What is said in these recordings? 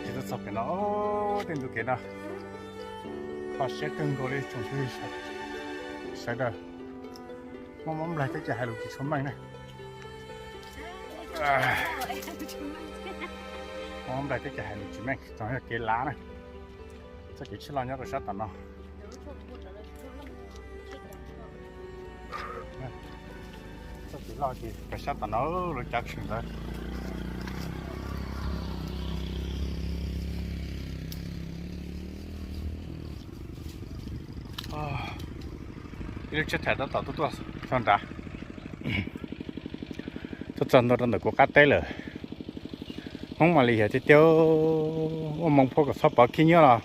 Ces tuaj txog pem no, tej ntug kev no kho siab kawg nkaus li tsoom phooj ywg sawv daws. Mob mob nplaig teb ces hais lus tsis tshua meej na. Mob mob nplaig teb ces hais lus tsis meej, txog yog kev lav na. Txoj kev tsheb loj nyob rau sab tom no. Txoj kev loj ces rau sab tom no lub cav tshwm ntawd. Ib lub tsheb thaim tab tom tuaj tuaj txog nrad, tuaj txog ntua rau ntawm kuv qab teb lawm. Hmoob mam li yog tiag tiag, ua moos phua kom txhob pov khib nyiab los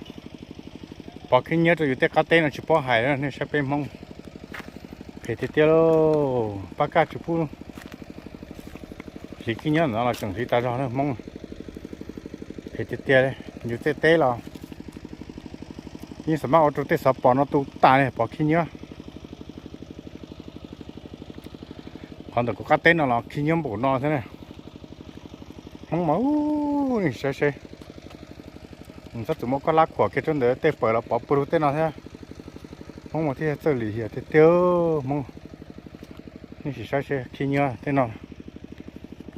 pov khib nyiab rau yus tej qab teb no tsis paub hais, nej saib peb Hmoob phem tiag tiag lauj. Pab kaj tsis pub hliv khib nyiab ntawm no los tseem hliv tas zog na Hmoob. Phem tiag tiag, yus tej teb los yeej xav maj ua rau tej xov pos no tu tas li pov khib nyiab. Qhov ntawm kuv qab teb no los khib nyiab npaum no thiab na. Hmoob mas, nej saib seb, txhob txwm muab koj lab khuam kiag rau ntawd tej pawg los pov puag lug tej no thiab. Hmoob mas thiaj yog txawj lim hiam tiag tiag Hmoob. Nej sim saib seb khib nyiab tej no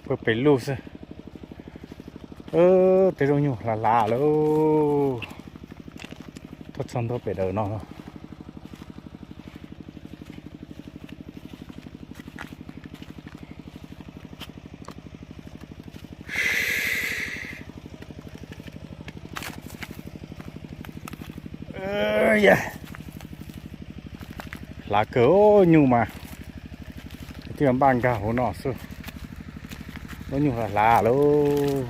puag pem lug xwb. Tej zaub nyuj hlav hlav lawm, tuaj txog ntua pem daws no. Hlav kawg, nyuj mas twb npaj nkag hauv no xwb. Lub nyuj hlav hlav lauj.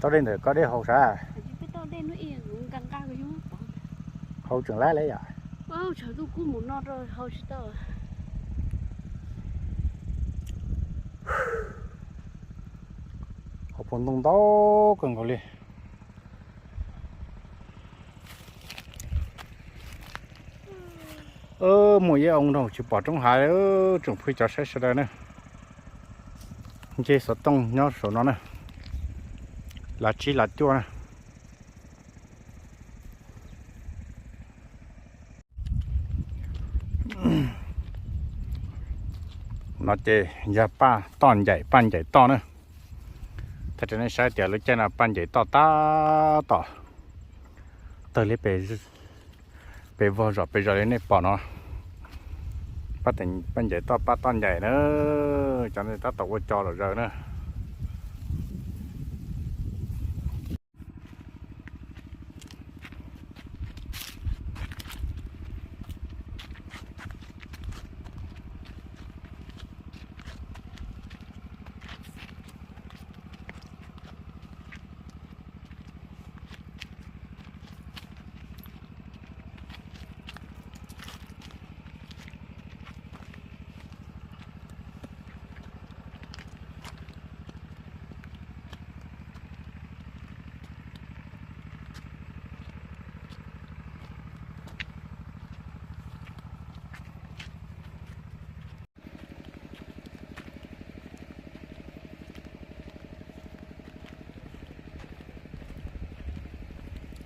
Tau dej ntawm koj dej haus sav? Haus tseem laib li yom. Haus puas ntoo ntau kawg nkaus li. Muaj ib oo nrog tsis pom roob hav, tsoom phooj ywg cov saib sawv daws na. Nce xov tooj nyob saum no na, lav tsib lav cuaj na. No ces yog paj toj ncaim, paj ncaim toj na. Thaj tseem nej saib tias lub caij no paj ncaim toj tab tom tawg li pes vog zom pes zos li nej pom no. Paj ncaim toj, paj toj ncaim na, cov tab tom ua cos lom zaws na.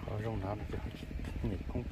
Qhov zoo no ces nyem koob.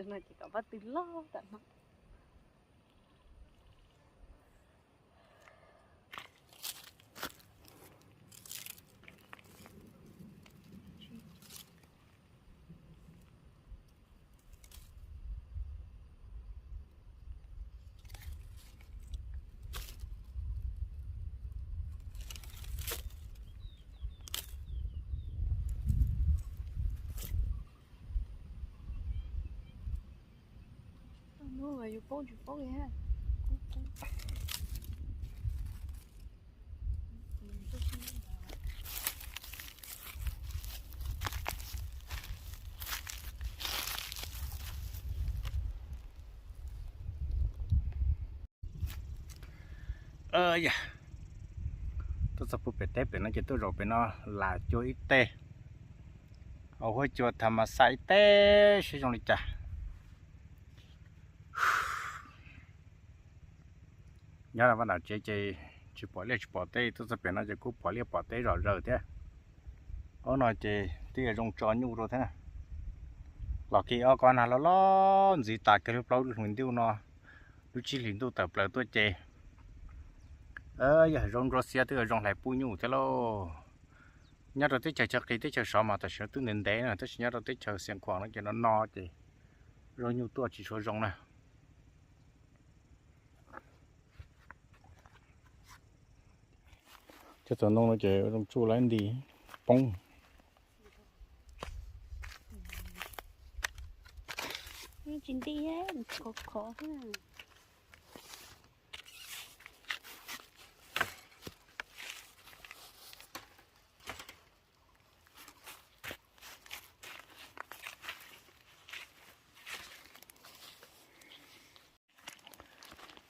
No ces kom pob tw loj tam no. Hnub no yus paub tsis paub li ha. Yog tuaj txog puag pem teb pem no ces tuaj zaum pem no lam cua ib teg, hauv huab cua tham mas xav ib teg seb zoo li cas. Nyob rau vaj nram tsev ces tsis pom liaj tsis pom teb, tuaj txog pem no ces kuj pom liaj pom teb zom zaws thiab. Ob no ces twb yog zoo tso nyuj rau thiab na. Los kiag ob kob nag loj loj ntxiv tas kiag lub plaub lub hlis ntuj no, lub tsib hlis ntuj tawm plaws tuaj ces yog zoo ntsuab xiab twb yog zoo hlais pub nyuj thiab lauj. Nyob rau teb chaws chaw qis teb chaws sov mas tam sim no twb ntev ntev na, tab sis nyob rau teb chaws Xiav Khuam no ces no no ces zoo nyuj tuaj tsis tshua zoo na. Cov txaus ntoo no ces zoo tsuj lawm nti poob. Tsis nti, khov khov.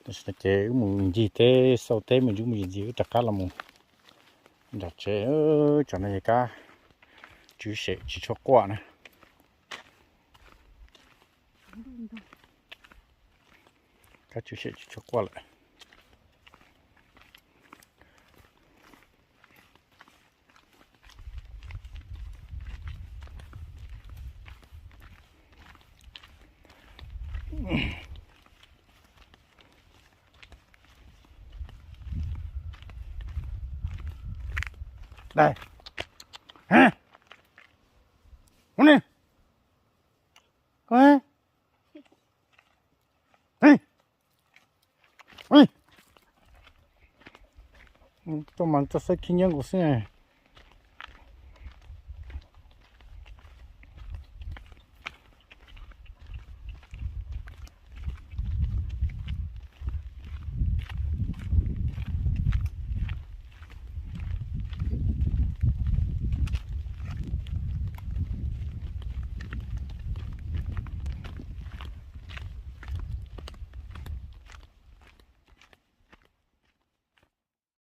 Tam sim no ces wb mus ncig teb xauj teb me ntsis mus ntxiv wb rov qab los mus nram tsev. Tsam no yog kab tswv sem tsis tshua quaj na. Kab tswv sem tsis tshua quaj lawm. Đây. Hả? Uống đi. Có hả? Ê. Ê. Cho mày cho xếp khi nhớ của xếp này.